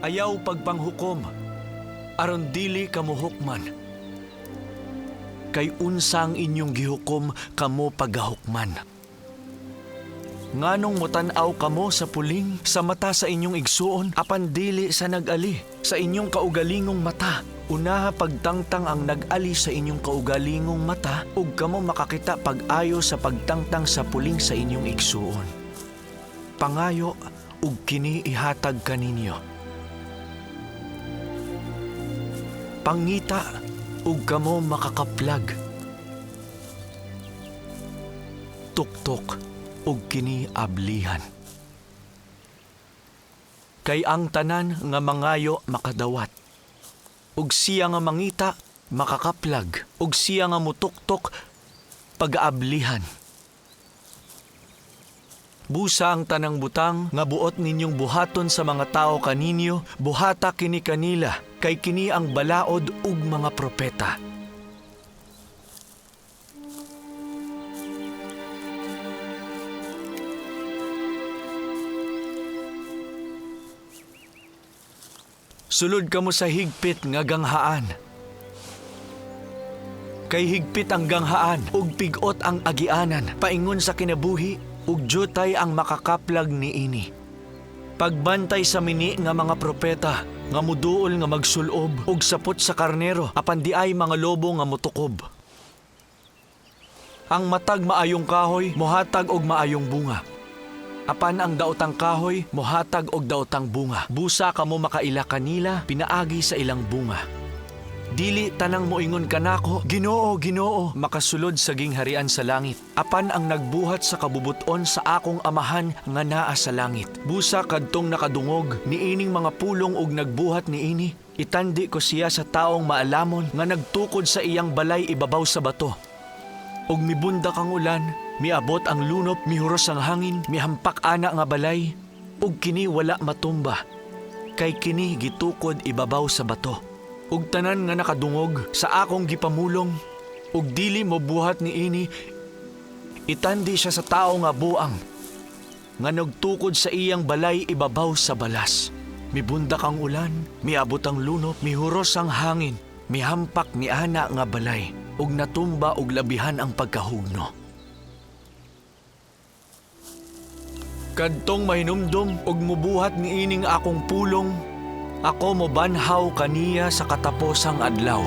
Ayaw pagpanghukom, aron dili kamo hukman. Kay unsa ang inyong gihukom, kamo pagahukman. Nganong motan-aw kamo sa puling sa mata sa inyong igsuon, apan dili sa nag-ali sa inyong kaugalingong mata? Unaha pagtangtang ang nag-ali sa inyong kaugalingong mata, ug kamo makakita pag-ayo sa pagtangtang sa puling sa inyong igsuon. Pangayo, ug kini ihatag kaninyo. Pangita, ug kamo makakaplag. Tuktok, ug kini ablihan. Kay ang tanan nga mangayo makadawat, ug siya nga mangita makakaplag, ug siya nga mutuktok pagaablihan. Busa ang tanang butang nga buot ninyong buhaton sa mga tao kaninyo, buhata kini kanila, kay kini ang balaod ug mga propeta. Sulod kamo sa higpit nga ganghaan. Kay higpit ang ganghaan ug pigot ang agianan paingon sa kinabuhi, ug jutay ang makakaplag niini. Pagbantay sa mini nga mga propeta nga muduol nga magsulob ug sapot sa karnero, apan di ay mga lobo nga mutukob. Ang matag maayong kahoy mohatag og maayong bunga, apan ang daotang kahoy mohatag og daotang bunga. Busa kamo makaila kanila pinaagi sa ilang bunga. Dili tanang moingon kanako, Ginoo, Ginoo, makasulod sa gingharian sa langit, apan ang nagbuhat sa kabubuton sa akong amahan nga naa sa langit. Busa kadtong nakadungog niining mga pulong ug nagbuhat niini, itandi ko siya sa taong maalamon nga nagtukod sa iyang balay ibabaw sa bato. Ug mibundak ang ulan, miabot ang lunop, mihuros ang hangin, mihampak ana nga balay, ug kini wala matumba, kay kini gitukod ibabaw sa bato. Ug tanan nga nakadungog sa akong gipamulong, ug dili mo buhat niini, itandi siya sa tao nga buang, nga nagtukod sa iyang balay ibabaw sa balas. Mibundak ang ulan, miabot ang lunop, mihuros ang hangin, mihampak ni ana nga balay, ug natumba og labihan ang pagkahugno. Kadtong mahinumdom ug mubuhat niining akong pulong, ako mobanhaw kaniya sa kataposang adlaw.